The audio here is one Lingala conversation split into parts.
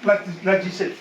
La 17.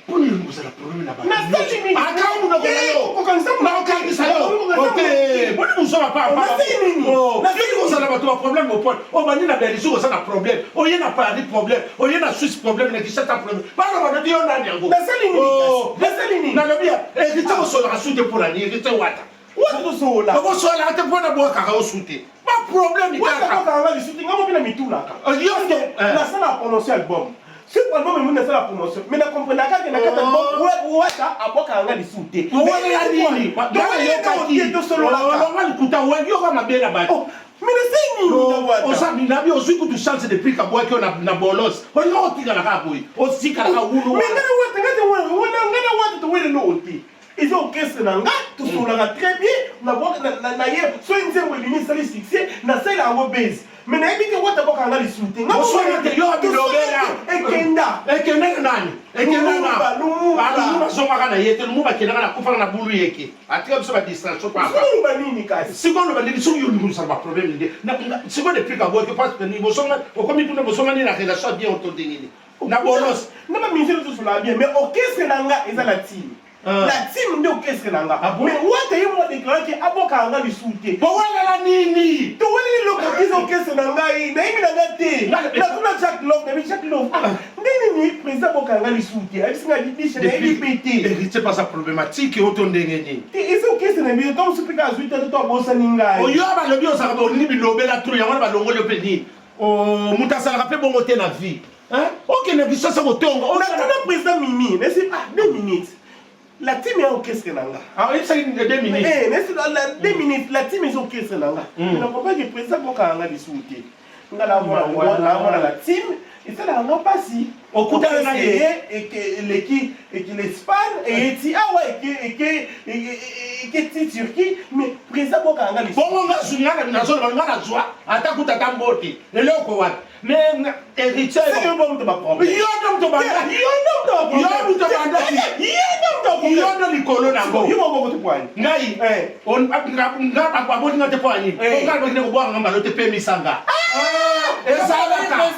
Mpo nini kozala problème na bato? Nasali nini? Aka monoko na yo. Kokangisa monoko. Nakokangisa yo. Kokangisa Ote. monoko. Boni bozala pa. Nasali nini? Oh. Nasali Nini kozala bato ba problème au point. Obandi na Belgique oza na problème. Oye na Paris problème. Oye na Suisse problème. Na Kinshasa problème. Bana balobi yo nani yango? Nasali nini Oh. kasi? Nasali nini? Nalobi ya héritier kosolaka su te mpo na nini? Héritier Wata. Wata tosola. Okosolaka te mpo na bwakaka yo su te. Ba problème Wata kaka. bwakaka nga lisu te, nga moko mpe na mitunaka. Yo nde, eh. Nasala promotion album. Soki album emoni nasala promotion, mais na comprenaka ke na kati album Wata abwakaka nga lisu te. Owelela nini? Toyokaki. Tosololaka. Olonga lokuta, yoka mabe na bato. Oh, mais nasali nini na Wata? Oza nabi ozwi kutu chance depuis kabwaki yo na bolos. Olinga otikala kaka boye. Otikala kaka wulu. Mais nga na Wata, nga te wana, nga na Wata towelelo te. Eza orchestre na nga, tosololaka très bien, na ye soki nzembo ebimi esali succès, nasalela yango base. Mais nayebi te Wata abwakaka nga lisusu te. Nga Boswana te, yo bilobela. Ekenda. Ekenda na nani? Ekenda na Lumumba, Lumumba. Ah, Lumumba azongaka na ye te, Lumumba akendaka na akufaka na bulu yeke. Atika biso ba distraction papa. Sikoyo oloba nini kasi? Sikoyo oloba nini? Soki yo olingi osala ba problème nde. Sikoyo depuis kabwaki parce que bosonga okomi kuna bosongani na relation ya bien oto ndenge nini? Na bolos. Na ba musiciens tosolaka bien, mais orchestre na nga eza la team. Ah. La team nde orchestre na nga. Ah bon? Mais Wata ye moko adeklaraki ke abwakaka nga lisusu te. Bowelela nini? Toweleli eloko te, eza orchestre na ngai. Nayebi na nga te. Natuna Jack Love, nayebi Jack Love. Ah, ndenge nini président abwakaka nga lisusu te? Ayebisi nga Bibiche, nayebi mpe te. Héritier paza problématique oyo to ndenge nini? Te, eza orchestre na biso. Ntango mosusu mpe kaka azwi te to abosani ngai. Oyo balobi ozalaka olingi bilobela trop, yango wana balongoli yo mpe nini? Oh, moto azalaka mpe bongo te na vie. Hein? Okende Kinshasa kotonga. Natuna président Mimi, nesi ah 2 minutes. La team ya orchestre na nga. Ah, oyebisaki 2 minutes. Eh, nesi la 2 minutes, la team eza orchestre na nga. Na comprendre que président kokanga nga lisusu te. Nga na mona na mona la team esalaka nga mpasi. Okutana na ye? Eleki eke l'Espagne eyeti awa eke eke eke ti Turquie, mais président kokanga nga lisusu. Bongo nga nga nazoloba nga nazwa ata kuta ata mbote eloko wapi? Mais héritier C'est que bon ba problème. Yo nde moto banda. Yo nde moto ba problème. Yo moto banda. Yo nde moto ba problème. Yo nde likolo na ngo. Yo moko te poani. Ngai. Eh. On nga baboti nga te poani. Eh. Nga bakende kobwaka nga mbalo te pemisanga. Ah! Ezalaka.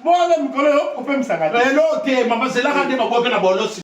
Bwana mikolo yo opemisanga te. Elo te mama zelaka nde babwaki na bolosi.